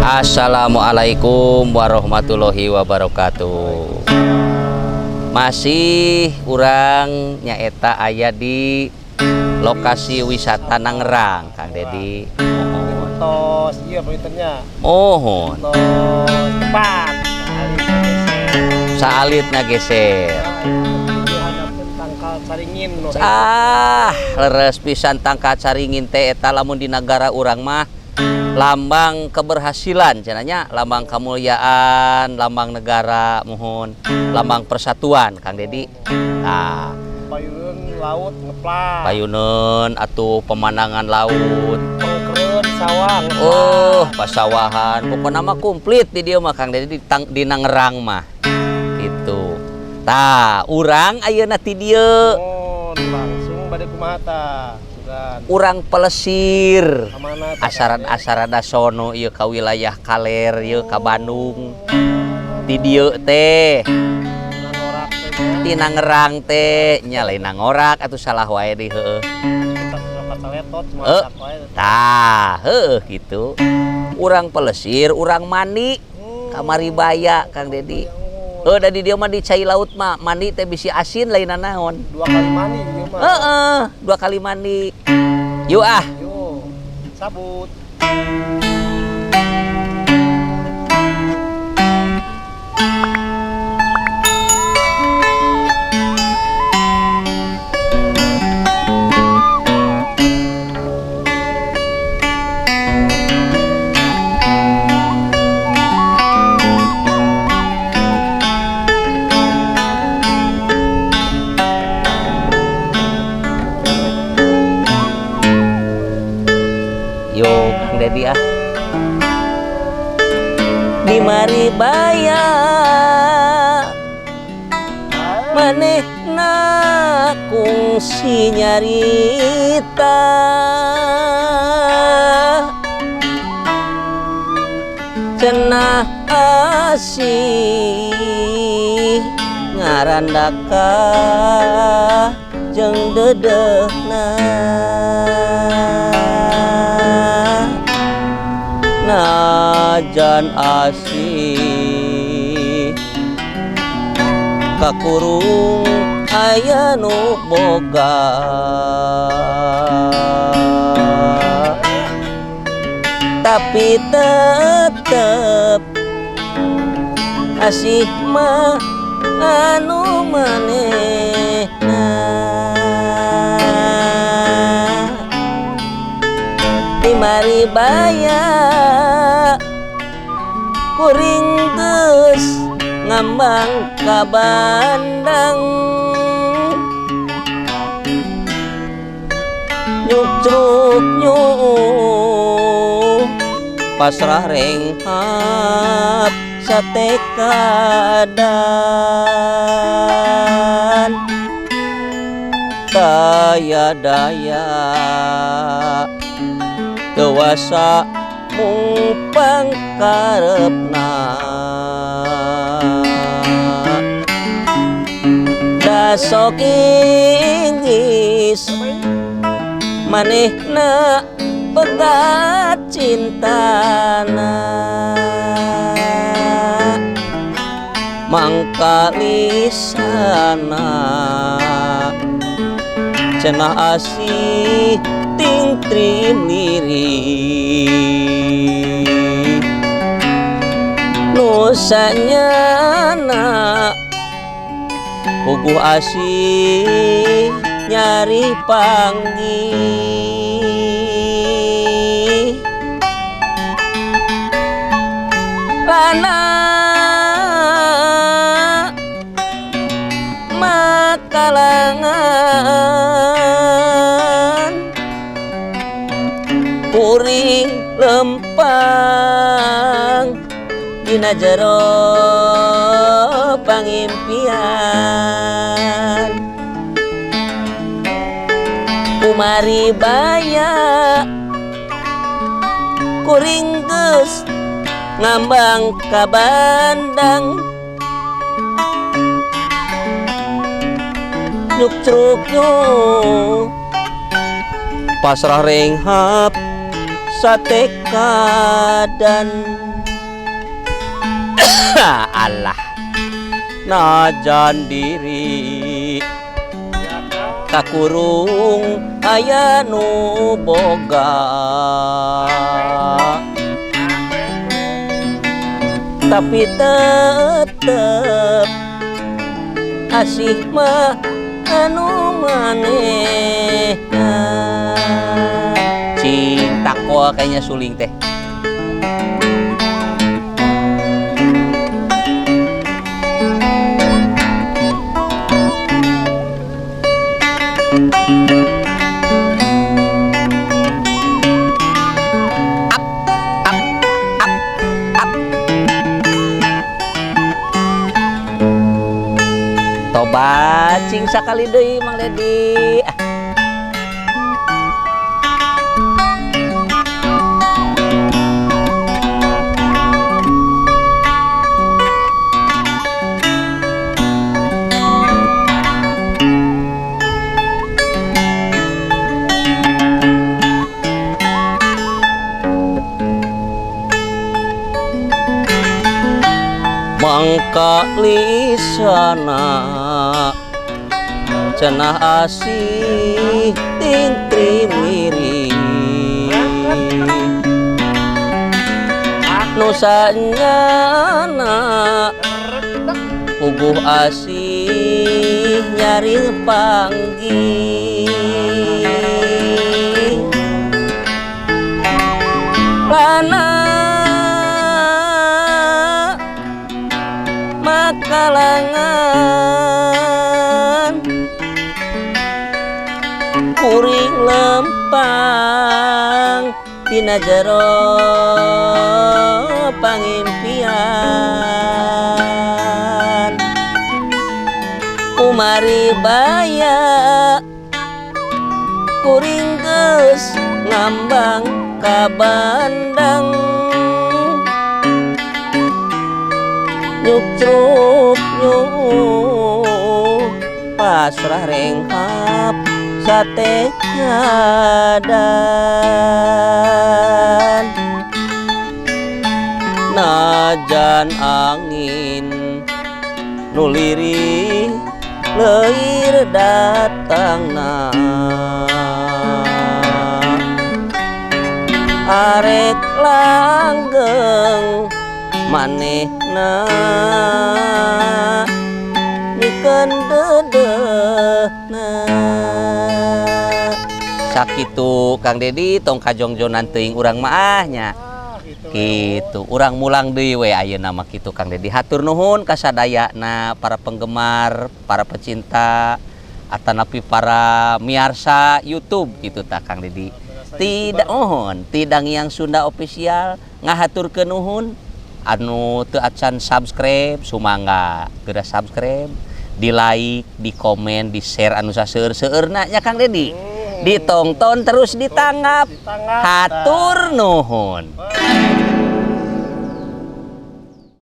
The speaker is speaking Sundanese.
Assalamualaikum warahmatullahi wabarakatuh. Masih urang nyaeta aya di lokasi wisata Nangrang, Kang Dedi. Mohon. Tos, iya pointernya. Mohon. Tos tepat. Saalit ngageser. Tangkal caringin nu. Ah, leres pisan tangkal caringin teh eta lamun di nagara urang mah lambang keberhasilan cenah nya, lambang kemuliaan, lambang negara, mohon, lambang persatuan, Kang Dedi. Nah, Payuneun laut ngeplak. Payuneun atuh pemandangan laut. Pengkereun sawah ngeplak. Oh, pasawahan. Pokokna mah komplit di dieu mah, Kang Dedi, di Nangrang mah. Gitu. Tah, urang ayeuna ti dieu. Oh, langsung bade kumaha tah? Sugan. Urang pelesir. Kamana tah? Asarad-asarada sono ieu ka wilayah kaler ieu ka Bandung. Ti dieu teh. Nangorak teh nya. Ti Nangrang teh nya lain nangorak atuh salah wae deui heueuh. Kita cuma Eh. wae. Tah, heueuh gitu. Urang pelesir, urang mandi ka Maribaya, Kang Dedi. Heuh, da di dieu mah di cai laut mah mandi teh bisi asin lain naon. Dua kali mandi ieu mah. Heeh, dua kali mandi. Yuk ah. Yuk. Sabut. Yo, Kang Dedi ah. Di Maribaya manehna kungsi nyarita cenah asih ngarandaka jeung deudeuhna najan asih kakurung aya nu boga tapi tetep asih mah anu manehna di Maribaya kuring geus ngambang ka Bandang nyucruk nyuuh pasrah renghap satekadan daya daya dewasa mung pangkarepna dasok inggis manehna pegat cintana mangkalisana cenah asih ting trim lirik nusanyana puguh asih nyari panggih lana makalangan kuring lempang dina jero pangimpian kumari baya kuring geus ngambang ka Bandang nyuk nyuk pasrah renghap satekadan. Alah, najan diri kakurung aya nu boga, tapi tetep asih mah anu manehna. Cing takwa kayaknya suling teh. Up, up, up, up. Tobat cing sakali deui, Mang Dedi. Ah. Mangka lisana cenah asih ting trimiri nu sanyana puguh asih nyari panggih lana makalangan kuring lempang tina jero pangimpian, kumari baya kuring geus ngambang ka bandang nyukcruk nyuk pasrah renghap sate ngadan. Najan angin nu lirih leuir datangna arek langgeng manehna mikeun deudeuhna. Sakitu, Kang Dedi, tong kajongjonan teuing urang mah nya. Gitu, urang mulang deui we ayeuna mah kitu, Kang Dedi. Hatur nuhun kasadayana para penggemar, para pecinta atanapi para miarsa YouTube gitu tah, Kang Dedi. Tidak mohon, tidak yang Sunda Official ngahaturkeun nuhun. Anu teu acan subscribe, sumangga geura subscribe, di like, di komen, di share anu saseur-seueurna nya, Kang Dedi. Ditonton terus, ditanggap. Ditanggap. Hatur nuhun. Wah.